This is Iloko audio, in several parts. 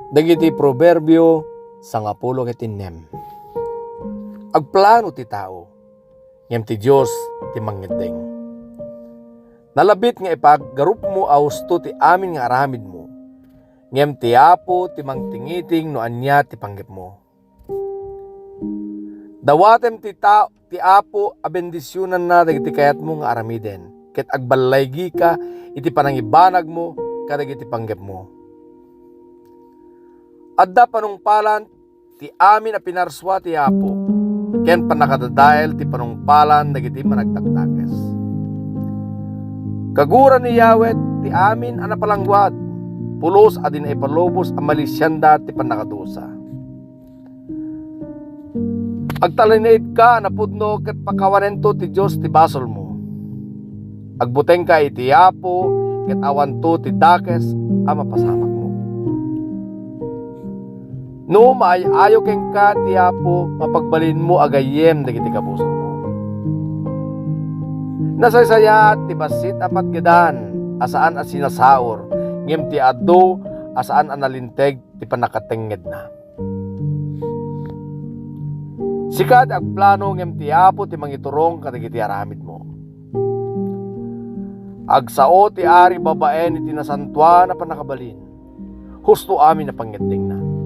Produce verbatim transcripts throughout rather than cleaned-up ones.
Dagiti Proverbio sangapulo ket innem. Agplano ti tao, ngem ti Dios ti mangngeddeng. Nalabit nga ipaggarupmo a husto ti amin nga aramidmo, ngem ti Apo ti mangtingiting no ania ti panggepmo. Dawatem ti ta-, ti Apo a bendisionanna dagiti kayatmo nga aramiden, ket agballaygika iti panangibanagmo kadagiti panggepmo. Adda panungpalan ti amin a pinarsua ti Apo, ken pannakadadael ti panungpalan dagiti managdakdakes. Kagura ni Yahweh ti amin a napalangguad, pulos a di naipalubos a malisianda ti pannakadusa. Agtalinaedka a napudno ket pakawanento ti Dios ti basolmo. Agbutengka iti Apo ket awanto ti dakes a mapasamakmo. No maay-ayo kenka ti Apo, mapagbalinmo a gayyem dagiti kabusormo. Nasaysayaat ti bassit a patgedan a saan a sinasaur, ngem ti adu a saan a nalinteg ti pannakatengngedna. Sika ti agplano ngem ti Apo ti mangiturong kadagiti aramidmo. Agsao ti ari babaen iti nasantoan a pannakabalin. Husto amin a pangngeddengna.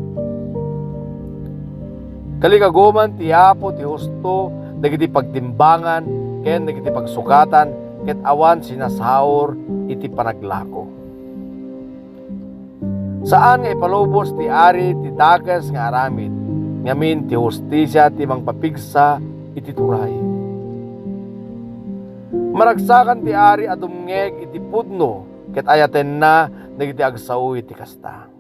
Kalikaguman ti Apo ti husto dagiti pagtimbangan ken dagiti pagsukatan ket awan sinasaur iti panaglako. Saan nga ipalubos ti ari ti dakes nga aramid, ngamin ti hustisia ti mangpapigsa iti turay. Maragsakan ti ari a dumngeg iti pudno ket ayatenna dagiti agsao iti kasta.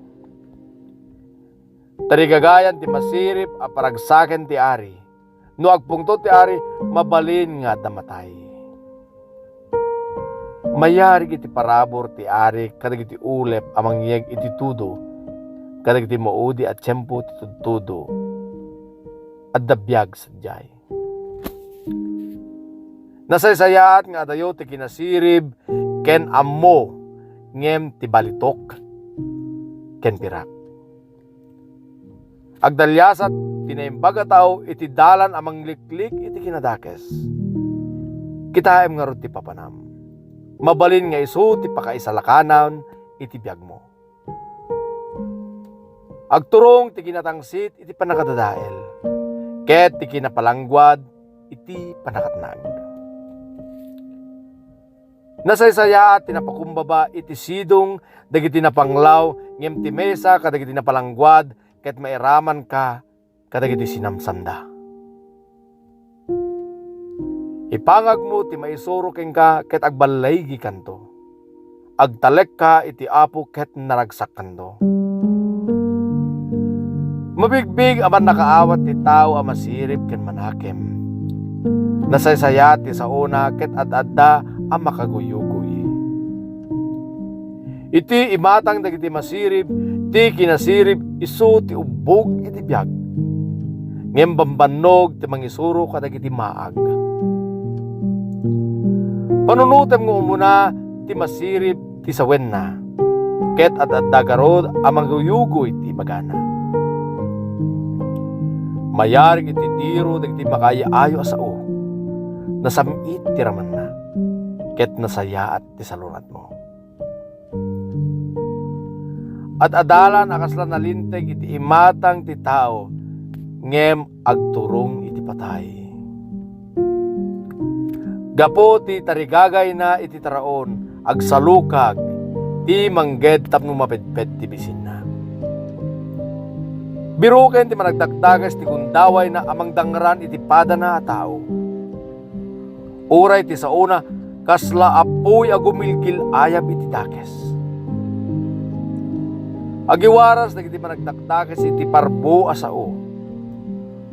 Tarigagayan ti masirib a paragsaken ti ari. No agpungtot ti ari, mabalin nga adda matay. Mayarig iti parabur ti ari kadagiti ulep a mangyeg iti tudo, kadagiti maudi a tiempo ti tudtudo. Adda biag sadiay. Nasaysayaat nga adayo ti kinasirib ken ammo, ngem ti balitok ken pirak. Agdaliasat ti naimbag a tao iti dalan a mangliklik iti kinadakes. Kitaem ngarud ti papanam. Mabalin nga isu ti pakaisalakanan iti biagmo. Agturong ti kinatangsit iti pannakadadael, ket ti kinapalangguad iti pannakatnag. Nasaysayaat ti napakumbaba iti sidong dagiti napanglaw, ngem ti mesa kadagiti napalangguad ket mairamanka kadagiti sinamsamda. Ipangagmo ti maisuro kenka ket agballaygikanto. Agtalekka iti Apo ket naragsakkanto. Mabigbig a mannakaawat ti tao a masirib ken manakem. Nasaysayaat ti saona ket ad-adda a makaguyugoy. Iti imatang dagiti masirib, ti kinasirib isu ti ubbog iti biag. Ngem bambannog ti mangisuro kadagiti maag. Panunotem nga umuna ti masirib ti sawenna, ket ad-adda garud a manguyugoy ti ibagana. Mayarig iti diro dagiti makaay-ayo a sao. Nasam-it ti ramanna, ket nasayaat ti salungatmo. Ad-adalan a kasla nalinteg iti imatang ti tao, ngem agturong iti patay. Gapu ti tarigagayna iti taraon, agsalukag ti mangged tapno mapedped ti bisinna. Biroken ti managdakdakes ti gundawayna a mangdangran iti padana a tao. Uray ti saona, kasla apuy a gumilgil-ayab iti dakes. Agiwaras dagiti managdakdakes iti parbo a sao.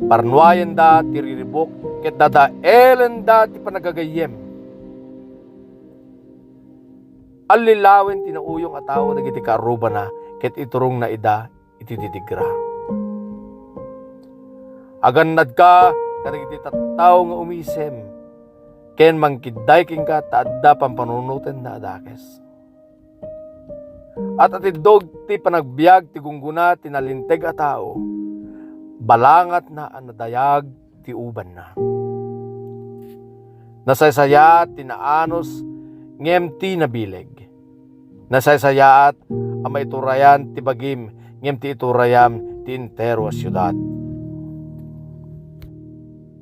Parnuayenda ti riribuk ket dadaelenda ti panagagayyem. Allilawen ti nauyong a tao dagiti kaarrubana ket iturongna ida iti didigra. Agannadka kadagiti tattao nga umisem, ken mangkidday kenka ta adda pampanunotenna a dakes. At atiddog ti panagbiag ti gunggona ti nalinteg a tao, balangatna a nadayag ti ubanna. Nasaysayaat ti naanus ngem ti nabileg. Nasaysayaat a maiturayan ti bagim ngem ti iturayam ti entero a siudad.